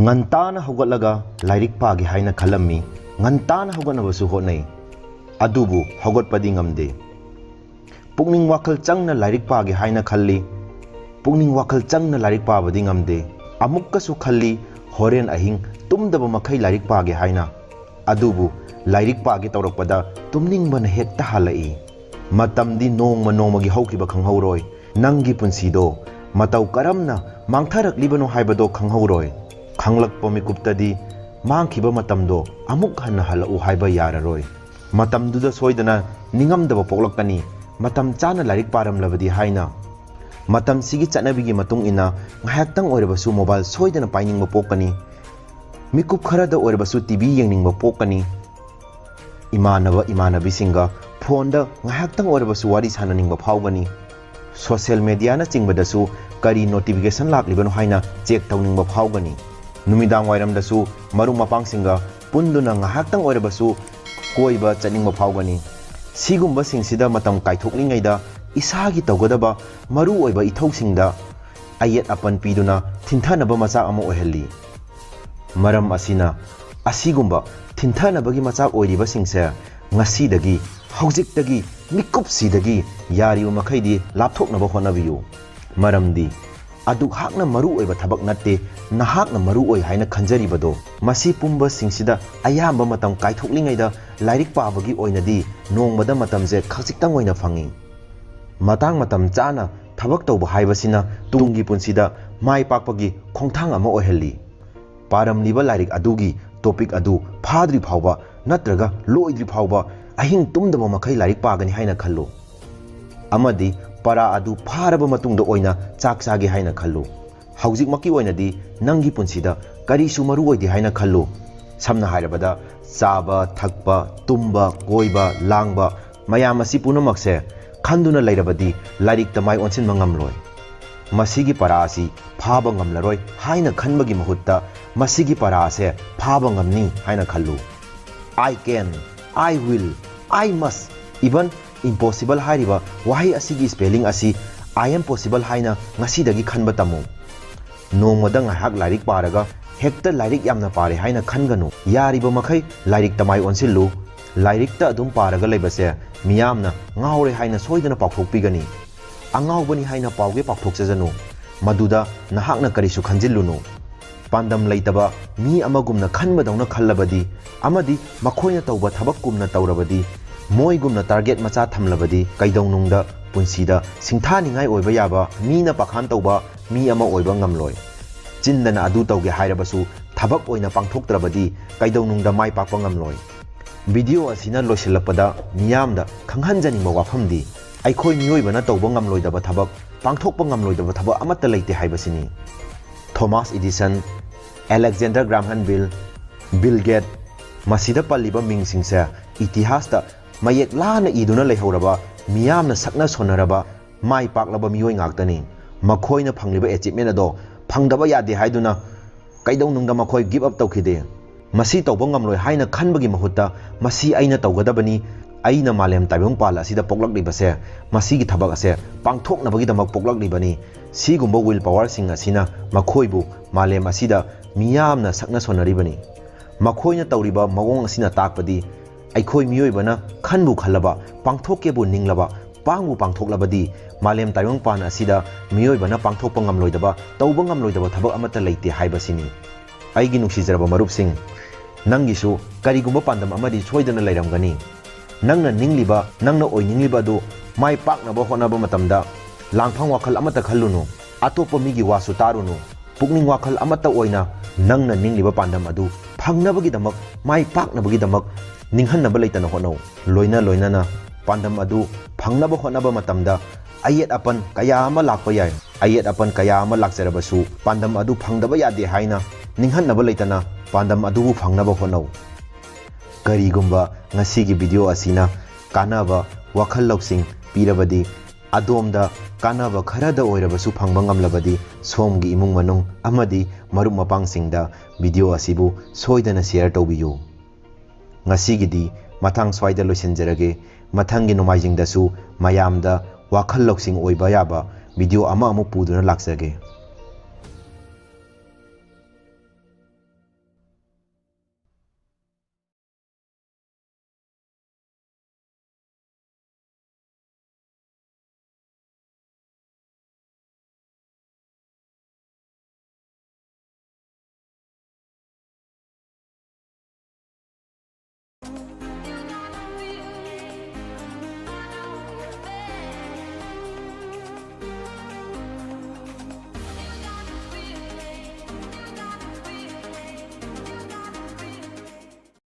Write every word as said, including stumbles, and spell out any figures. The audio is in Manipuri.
ꯉꯟꯇꯥꯅ ꯍꯧꯒꯠꯂꯒ ꯂꯥꯏꯔꯤꯛ ꯄꯥꯒꯦ ꯍꯥꯏꯅ ꯈꯜꯂꯝꯃꯤ꯫ ꯉꯟꯇꯥꯅ ꯍꯧꯒꯠꯅꯕꯁꯨ ꯍꯣꯠꯅꯩ, ꯑꯗꯨꯕꯨ ꯍꯧꯒꯠꯄꯗꯤ ꯉꯝꯗꯦ꯫ ꯄꯨꯛꯅꯤꯡ ꯋꯥꯈꯜ ꯆꯪꯅ ꯂꯥꯏꯔꯤꯛ ꯄꯥꯒꯦ ꯍꯥꯏꯅ ꯈꯜꯂꯤ꯫ ꯄꯨꯛꯅꯤꯡ ꯋꯥꯈꯜ ꯆꯪꯅ ꯂꯥꯏꯔꯤꯛ ꯄꯥꯕꯗꯤ ꯉꯝꯗꯦ꯫ ꯑꯃꯨꯛꯀꯁꯨ ꯈꯜꯂꯤ, ꯍꯣꯔꯦꯟ ꯑꯍꯤꯡ ꯇꯨꯝꯗꯕ ꯃꯈꯩ ꯂꯥꯏꯔꯤꯛ ꯄꯥꯒꯦ ꯍꯥꯏꯅ꯫ ꯑꯗꯨꯕꯨ ꯂꯥꯏꯔꯤꯛ ꯄꯥꯒꯦ ꯇꯧꯔꯛꯄꯗ ꯇꯨꯝꯅꯤꯡꯕꯅ ꯍꯦꯛꯇ ꯍꯜꯂꯛꯏ꯫ ꯃꯇꯝꯗꯤ ꯅꯣꯡꯃ ꯅꯣꯡꯃꯒꯤ ꯍꯧꯈꯤꯕ ꯈꯪꯍꯧꯔꯣꯏ꯫ ꯅꯪꯒꯤ ꯄꯨꯟꯁꯤꯗꯣ ꯃꯇꯧ ꯀꯔꯝꯅ ꯃꯥꯡꯊꯔꯛꯂꯤꯕꯅꯣ ꯍꯥꯏꯕꯗꯣ ꯈꯪꯍꯧꯔꯣꯏ꯫ ꯈꯪꯂꯛꯄ ꯃꯤꯀꯨꯞꯇꯗꯤ ꯃꯥꯡꯈꯤꯕ ꯃꯇꯝꯗꯣ ꯑꯃꯨꯛ ꯍꯟꯅ ꯍꯜꯂꯛꯎ ꯍꯥꯏꯕ ꯌꯥꯔꯔꯣꯏ꯫ ꯃꯇꯝꯗꯨꯗ ꯁꯣꯏꯗꯅ ꯅꯤꯡꯉꯝꯗꯕ ꯄꯣꯛꯂꯛꯀꯅꯤ, ꯃꯇꯝ ꯆꯥꯅ ꯂꯥꯏꯔꯤꯛ ꯄꯥꯔꯝꯂꯕꯗꯤ ꯍꯥꯏꯅ꯫ ꯃꯇꯝꯁꯤꯒꯤ ꯆꯠꯅꯕꯤꯒꯤ ꯃꯇꯨꯡ ꯏꯟꯅ ꯉꯥꯏꯍꯥꯛꯇꯪ ꯑꯣꯏꯔꯕꯁꯨ ꯃꯣꯕꯥꯏꯜ ꯁꯣꯏꯗꯅ ꯄꯥꯏꯅꯤꯡꯕ ꯄꯣꯛꯀꯅꯤ꯫ ꯃꯤꯀꯨꯞ ꯈꯔꯗ ꯑꯣꯏꯔꯕꯁꯨ ꯇꯤ ꯚꯤ ꯌꯦꯡꯅꯤꯡꯕ ꯄꯣꯛꯀꯅꯤ꯫ ꯏꯃꯥꯟꯅꯕ ꯏꯃꯥꯟꯅꯕꯤꯁꯤꯡꯒ ꯐꯣꯟꯗ ꯉꯥꯏꯍꯥꯛꯇꯪ ꯑꯣꯏꯔꯕꯁꯨ ꯋꯥꯔꯤ ꯁꯥꯟꯅꯅꯤꯡꯕ ꯐꯥꯎꯒꯅꯤ꯫ ꯁꯣꯁꯤꯌꯦꯜ ꯃꯦꯗꯤꯌꯥꯅꯆꯤꯡꯕꯗꯁꯨ ꯀꯔꯤ ꯅꯣꯇꯤꯐꯤꯀꯦꯁꯟ ꯂꯥꯛꯂꯤꯕꯅꯣ ꯍꯥꯏꯅ ꯆꯦꯛ ꯇꯧꯅꯤꯡꯕ ꯐꯥꯎꯒꯅꯤ꯫ ꯅꯨꯃꯤꯗꯥꯡ ꯋꯥꯏꯔꯝꯗꯁꯨ ꯃꯔꯨꯞ ꯃꯄꯥꯡꯁꯤꯡꯒ ꯄꯨꯟꯗꯨꯅ ꯉꯥꯏꯍꯥꯛꯇꯪ ꯑꯣꯏꯔꯕꯁꯨ ꯀꯣꯏꯕ ꯆꯠꯅꯤꯡꯕ ꯐꯥꯎꯒꯅꯤ꯫ ꯁꯤꯒꯨꯝꯕꯁꯤꯡꯁꯤꯗ ꯃꯇꯝ ꯀꯥꯏꯊꯣꯛꯂꯤꯉꯩꯗ ꯏꯁꯥꯒꯤ ꯇꯧꯒꯗꯕ ꯃꯔꯨꯑꯣꯏꯕ ꯏꯊꯧꯁꯤꯡꯗ ꯑꯌꯦꯠ ꯑꯄꯟ ꯄꯤꯗꯨꯅ ꯊꯤꯟꯊꯅꯕ ꯃꯆꯥꯛ ꯑꯃ ꯑꯣꯏꯍꯜꯂꯤ꯫ ꯃꯔꯝ ꯑꯁꯤꯅ ꯑꯁꯤꯒꯨꯝꯕ ꯊꯤꯟꯊꯅꯕꯒꯤ ꯃꯆꯥꯛ ꯑꯣꯏꯔꯤꯕꯁꯤꯡꯁꯦ ꯉꯁꯤꯗꯒꯤ, ꯍꯧꯖꯤꯛꯇꯒꯤ, ꯃꯤꯀꯨꯞꯁꯤꯗꯒꯤ ꯌꯥꯔꯤꯕ ꯃꯈꯩꯗꯤ ꯂꯥꯞꯊꯣꯛꯅꯕ ꯍꯣꯠꯅꯕꯤꯌꯨ꯫ ꯃꯔꯝꯗꯤ ꯑꯗꯨꯛ ꯍꯥꯛꯅ ꯃꯔꯨ ꯑꯣꯏꯕ ꯊꯕꯛ ꯅꯠꯇꯦ ꯅꯍꯥꯛꯅ ꯃꯔꯨ ꯑꯣꯏ ꯍꯥꯏꯅ ꯈꯟꯖꯔꯤꯕꯗꯣ꯫ ꯃꯁꯤ ꯄꯨꯝꯕꯁꯤꯡꯁꯤꯗ ꯑꯌꯥꯝꯕ ꯃꯇꯝ ꯀꯥꯏꯊꯣꯛꯂꯤꯉꯩꯗ ꯂꯥꯏꯔꯤꯛ ꯄꯥꯕꯒꯤ ꯑꯣꯏꯅꯗꯤ ꯅꯣꯡꯃꯗ ꯃꯇꯝꯁꯦ ꯈꯖꯤꯛꯇꯪ ꯑꯣꯏꯅ ꯐꯪꯏ꯫ ꯃꯇꯥꯡ ꯃꯇꯝ ꯆꯥꯅ ꯊꯕꯛ ꯇꯧꯕ ꯍꯥꯏꯕꯁꯤꯅ ꯇꯨꯡꯒꯤ ꯄꯨꯟꯁꯤꯗ ꯃꯥꯏ ꯄꯥꯛꯄꯒꯤ ꯈꯣꯡꯊꯥꯡ ꯑꯃ ꯑꯣꯏꯍꯜꯂꯤ꯫ ꯄꯥꯔꯝꯂꯤꯕ ꯂꯥꯏꯔꯤꯛ ꯑꯗꯨꯒꯤ ꯇꯣꯄꯤꯛ ꯑꯗꯨ ꯐꯥꯗ꯭ꯔꯤ ꯐꯥꯎꯕ ꯅꯠꯇ꯭ꯔꯒ ꯂꯣꯏꯗ꯭ꯔꯤ ꯐꯥꯎꯕ ꯑꯍꯤꯡ ꯇꯨꯝꯗꯕ ꯃꯈꯩ ꯂꯥꯏꯔꯤꯛ ꯄꯥꯒꯅꯤ ꯍꯥꯏꯅ ꯈꯜꯂꯨ꯫ ꯑꯃꯗꯤ ꯄꯔꯥ ꯑꯗꯨ ꯐꯥꯔꯕ ꯃꯇꯨꯡꯗ ꯑꯣꯏꯅ ꯆꯥꯛ ꯆꯥꯒꯦ ꯍꯥꯏꯅ ꯈꯜꯂꯨ꯫ ꯍꯧꯖꯤꯛꯃꯛꯀꯤ ꯑꯣꯏꯅꯗꯤ ꯅꯪꯒꯤ ꯄꯨꯟꯁꯤꯗ ꯀꯔꯤꯁꯨ ꯃꯔꯨ ꯑꯣꯏꯗꯦ ꯍꯥꯏꯅ ꯈꯜꯂꯨ꯫ ꯁꯝꯅ ꯍꯥꯏꯔꯕꯗ, ꯆꯥꯕ, ꯊꯛꯄ, ꯇꯨꯝꯕ, ꯀꯣꯏꯕ, ꯂꯥꯡꯕ, ꯃꯌꯥꯝ ꯑꯁꯤ ꯄꯨꯝꯅꯃꯛꯁꯦ ꯈꯟꯗꯨꯅ ꯂꯩꯔꯕꯗꯤ ꯂꯥꯏꯔꯤꯛꯇ ꯃꯥꯏ ꯑꯣꯟꯁꯤꯟꯕ ꯉꯝꯂꯣꯏ꯫ ꯃꯁꯤꯒꯤ ꯄꯔꯥ ꯑꯁꯤ ꯐꯥꯕ ꯉꯝꯂꯔꯣꯏ ꯍꯥꯏꯅ ꯈꯟꯕꯒꯤ ꯃꯍꯨꯠꯇ ꯃꯁꯤꯒꯤ ꯄꯔꯥ ꯑꯁꯦ ꯐꯥꯕ ꯉꯝꯅꯤ ꯍꯥꯏꯅ ꯈꯜꯂꯨ꯫ "I can", "I will", "I must", even "impossible" ꯍꯥꯏꯔꯤꯕ ꯋꯥꯍꯩ ꯑꯁꯤꯒꯤ ꯁ꯭ꯄꯦꯂꯤꯡ ꯑꯁꯤ "I am possible" ꯍꯥꯏꯅ ꯉꯁꯤꯗꯒꯤ ꯈꯟꯕ ꯇꯝꯃꯨ꯫ ꯅꯣꯡꯃꯗ ꯉꯥꯏꯍꯥꯛ ꯂꯥꯏꯔꯤꯛ ꯄꯥꯔꯒ ꯍꯦꯛꯇ ꯂꯥꯏꯔꯤꯛ ꯌꯥꯝꯅ ꯄꯥꯔꯦ ꯍꯥꯏꯅ ꯈꯟꯒꯅꯨ꯫ ꯌꯥꯔꯤꯕ ꯃꯈꯩ ꯂꯥꯏꯔꯤꯛꯇ ꯃꯥꯏ ꯑꯣꯟꯁꯤꯜꯂꯨ꯫ ꯂꯥꯏꯔꯤꯛꯇ ꯑꯗꯨꯝ ꯄꯥꯔꯒ ꯂꯩꯕꯁꯦ ꯃꯤꯌꯥꯝꯅ ꯉꯥꯎꯔꯦ ꯍꯥꯏꯅ ꯁꯣꯏꯗꯅ ꯄꯥꯎꯊꯣꯛꯄꯤꯒꯅꯤ꯫ ꯑꯉꯥꯎꯕꯅꯤ ꯍꯥꯏꯅ ꯄꯥꯎꯒꯦ ꯄꯥꯎꯊꯣꯛꯆꯖꯅꯨ꯫ ꯃꯗꯨꯗ ꯅꯍꯥꯛꯅ ꯀꯔꯤꯁꯨ ꯈꯟꯖꯤꯜꯂꯨꯅꯨ꯫ ꯄꯥꯟꯗꯝ ꯂꯩꯇꯕ ꯃꯤ ꯑꯃꯒꯨꯝꯅ ꯈꯟꯕꯗꯧꯅ ꯈꯜꯂꯕꯗꯤ ꯑꯃꯗꯤ ꯃꯈꯣꯏꯅ ꯇꯧꯕ ꯊꯕꯛꯀꯨꯝꯅ ꯇꯧꯔꯕꯗꯤ, ꯃꯣꯏꯒꯨꯝꯅ target ꯃꯆꯥ ꯊꯝꯂꯕꯗꯤ ꯀꯩꯗꯧꯅꯨꯡꯗ ꯄꯨꯟꯁꯤꯗ ꯁꯤꯡꯊꯥꯅꯤꯡꯉꯥꯏ ꯑꯣꯏꯕ ꯌꯥꯕ, ꯃꯤꯅ ꯄꯥꯈꯥꯟ ꯇꯧꯕ ꯃꯤ ꯑꯃ ꯑꯣꯏꯕ ꯉꯝꯂꯣꯏ꯫ ꯆꯤꯟꯗꯅ ꯑꯗꯨ ꯇꯧꯒꯦ ꯍꯥꯏꯔꯕꯁꯨ ꯊꯕꯛ ꯑꯣꯏꯅ ꯄꯥꯡꯊꯣꯛꯇ꯭ꯔꯕꯗꯤ ꯀꯩꯗꯧꯅꯨꯡꯗ ꯃꯥꯏ ꯄꯥꯛꯄ ꯉꯝꯂꯣꯏ꯫ ꯚꯤꯗꯤꯑꯣ ꯑꯁꯤꯅ ꯂꯣꯏꯁꯤꯜꯂꯛꯄꯗ ꯃꯤꯌꯥꯝꯗ ꯈꯪꯍꯟꯖꯅꯤꯡꯕ ꯋꯥꯐꯝꯗꯤ, ꯑꯩꯈꯣꯏ ꯃꯤꯑꯣꯏꯕꯅ ꯇꯧꯕ ꯉꯝꯂꯣꯏꯗꯕ ꯊꯕꯛ, ꯄꯥꯡꯊꯣꯛꯄ ꯉꯝꯂꯣꯏꯗꯕ ꯊꯕꯛ ꯑꯃꯠꯇ ꯂꯩꯇꯦ ꯍꯥꯏꯕꯁꯤꯅꯤ꯫ Thomas Edison, Alexander Graham Bell, Bill Gates, ꯃꯁꯤꯗ ꯄꯜꯂꯤꯕ ꯃꯤꯡꯁꯤꯡꯁꯦ ꯏꯇꯤꯍꯥꯁꯇ ꯃꯌꯦꯛ ꯂꯥꯅ ꯏꯗꯨꯅ ꯂꯩꯍꯧꯔꯕ, ꯃꯤꯌꯥꯝꯅ ꯁꯛꯅ ꯁꯣꯟꯅꯔꯕ, ꯃꯥꯏ ꯄꯥꯛꯂꯕ ꯃꯤꯑꯣꯏ ꯉꯥꯛꯇꯅꯤ꯫ ꯃꯈꯣꯏꯅ ꯐꯪꯂꯤꯕ achievement ꯑꯗꯣ ꯐꯪꯗꯕ ꯌꯥꯗꯦ ꯍꯥꯏꯗꯨꯅ ꯀꯩꯗꯧꯅꯨꯡꯗ ꯃꯈꯣꯏ give up ꯇꯧꯈꯤꯗꯦ꯫ ꯃꯁꯤ ꯇꯧꯕ ꯉꯝꯂꯣꯏ ꯍꯥꯏꯅ ꯈꯟꯕꯒꯤ ꯃꯍꯨꯠꯇ, "ꯃꯁꯤ ꯑꯩꯅ ꯇꯧꯒꯗꯕꯅꯤ, ꯑꯩꯅ ꯃꯥꯂꯦꯝ ꯇꯥꯏꯕꯪꯄꯥꯜ ꯑꯁꯤꯗ ꯄꯣꯛꯂꯛꯂꯤꯕꯁꯦ, ꯃꯁꯤꯒꯤ ꯊꯕꯛ ꯑꯁꯦ ꯄꯥꯡꯊꯣꯛꯅꯕꯒꯤꯗꯃꯛ ꯄꯣꯛꯂꯛꯂꯤꯕꯅꯤ"꯫ ꯁꯤꯒꯨꯝꯕ will powerꯁꯤꯡ ꯑꯁꯤꯅ ꯃꯈꯣꯏꯕꯨ ꯃꯥꯂꯦꯝ ꯑꯁꯤꯗ ꯃꯤꯌꯥꯝꯅ ꯁꯛꯅ ꯁꯣꯟꯅꯔꯤꯕꯅꯤ꯫ ꯃꯈꯣꯏꯅ ꯇꯧꯔꯤꯕ ꯃꯑꯣꯡ ꯑꯁꯤꯅ ꯇꯥꯛꯄꯗꯤ ꯑꯩꯈꯣꯏ ꯃꯤꯑꯣꯏꯕꯅ ꯈꯟꯕꯨ ꯈꯜꯂꯕ, ꯄꯥꯡꯊꯣꯛꯀꯦꯕꯨ ꯅꯤꯡꯂꯕ, ꯄꯥꯡꯕꯨ ꯄꯥꯡꯊꯣꯛꯂꯕꯗꯤ ꯃꯥꯂꯦꯝ ꯇꯥꯏꯕꯪꯄꯥꯟ ꯑꯁꯤꯗ ꯃꯤꯑꯣꯏꯕꯅ ꯄꯥꯡꯊꯣꯛꯄ ꯉꯝꯂꯣꯏꯗꯕ, ꯇꯧꯕ ꯉꯝꯂꯣꯏꯗꯕ ꯊꯕꯛ ꯑꯃꯠꯇ ꯂꯩꯇꯦ ꯍꯥꯏꯕꯁꯤꯅꯤ꯫ ꯑꯩꯒꯤ ꯅꯨꯡꯁꯤꯖꯔꯕ ꯃꯔꯨꯞꯁꯤꯡ, ꯅꯪꯒꯤꯁꯨ ꯀꯔꯤꯒꯨꯝꯕ ꯄꯥꯟꯗꯝ ꯑꯃꯗꯤ ꯁꯣꯏꯗꯅ ꯂꯩꯔꯝꯒꯅꯤ꯫ ꯅꯪꯅ ꯅꯤꯡꯂꯤꯕ, ꯅꯪꯅ ꯑꯣꯏꯅꯤꯡꯂꯤꯕ ꯑꯗꯨ ꯃꯥꯏ ꯄꯥꯛꯅꯕ ꯍꯣꯠꯅꯕ ꯃꯇꯝꯗ ꯂꯥꯡꯐꯥꯡ ꯋꯥꯈꯜ ꯑꯃꯠꯇ ꯈꯜꯂꯨꯅꯨ꯫ ꯑꯇꯣꯞꯄ ꯃꯤꯒꯤ ꯋꯥꯁꯨ ꯇꯥꯔꯨꯅꯨ꯫ ꯄꯨꯛꯅꯤꯡ ꯋꯥꯈꯜ ꯑꯃꯠꯇ ꯑꯣꯏꯅ ꯅꯪꯅ ꯅꯤꯡꯂꯤꯕ ꯄꯥꯟꯗꯝ ꯑꯗꯨ ꯐꯪꯅꯕꯒꯤꯗꯃꯛ, ꯃꯥꯏ ꯄꯥꯛꯅꯕꯒꯤꯗꯃꯛ ꯅꯤꯡꯍꯟꯅꯕ ꯂꯩꯇꯅ ꯍꯣꯠꯅꯧ꯫ ꯂꯣꯏꯅ ꯂꯣꯏꯅꯅ ꯄꯥꯟꯗꯝ ꯑꯗꯨ ꯐꯪꯅꯕ ꯍꯣꯠꯅꯕ ꯃꯇꯝꯗ ꯑꯌꯦꯠ ꯑꯄꯟ ꯀꯌꯥ ꯑꯃ ꯂꯥꯛꯄ ꯌꯥꯏ꯫ ꯑꯌꯦꯠ ꯑꯄꯟ ꯀꯌꯥ ꯑꯃ ꯂꯥꯛꯆꯔꯕꯁꯨ ꯄꯥꯟꯗꯝ ꯑꯗꯨ ꯐꯪꯗꯕ ꯌꯥꯗꯦ ꯍꯥꯏꯅ ꯅꯤꯡꯍꯟꯅꯕ ꯂꯩꯇꯅ ꯄꯥꯟꯗꯝ ꯑꯗꯨꯕꯨ ꯐꯪꯅꯕ ꯍꯣꯠꯅꯧ꯫ ꯀꯔꯤꯒꯨꯝꯕ ꯉꯁꯤꯒꯤ ꯚꯤꯗꯤꯑꯣ ꯑꯁꯤꯅ ꯀꯥꯟꯅꯕ ꯋꯥꯈꯜ ꯂꯧꯁꯤꯡ ꯄꯤꯔꯕꯗꯤ, ꯑꯗꯣꯝꯗ ꯀꯥꯟꯅꯕ ꯈꯔꯗ ꯑꯣꯏꯔꯕꯁꯨ ꯐꯪꯕ ꯉꯝꯂꯕꯗꯤ, ꯁꯣꯝꯒꯤ ꯏꯃꯨꯡ ꯃꯅꯨꯡ ꯑꯃꯗꯤ ꯃꯔꯨꯞ ꯃꯄꯥꯡꯁꯤꯡꯗ ꯚꯤꯗꯤꯑꯣ ꯑꯁꯤꯕꯨ ꯁꯣꯏꯗꯅ share ꯇꯧꯕꯤꯌꯨ꯫ ꯉꯁꯤꯒꯤꯗꯤ ꯃꯇꯥꯡ ꯁ꯭ꯋꯥꯏꯗ ꯂꯣꯏꯁꯤꯟꯖꯔꯒꯦ꯫ ꯃꯊꯪꯒꯤ ꯅꯣꯡꯃꯥꯏꯖꯤꯡꯗꯁꯨ ꯃꯌꯥꯝꯗ ꯋꯥꯈꯜ ꯂꯧꯁꯤꯡ ꯑꯣꯏꯕ ꯌꯥꯕ ꯚꯤꯗꯤꯑꯣ ꯑꯃ ꯑꯃꯨꯛ ꯄꯨꯗꯨꯅ ꯂꯥꯛꯆꯒꯦ꯫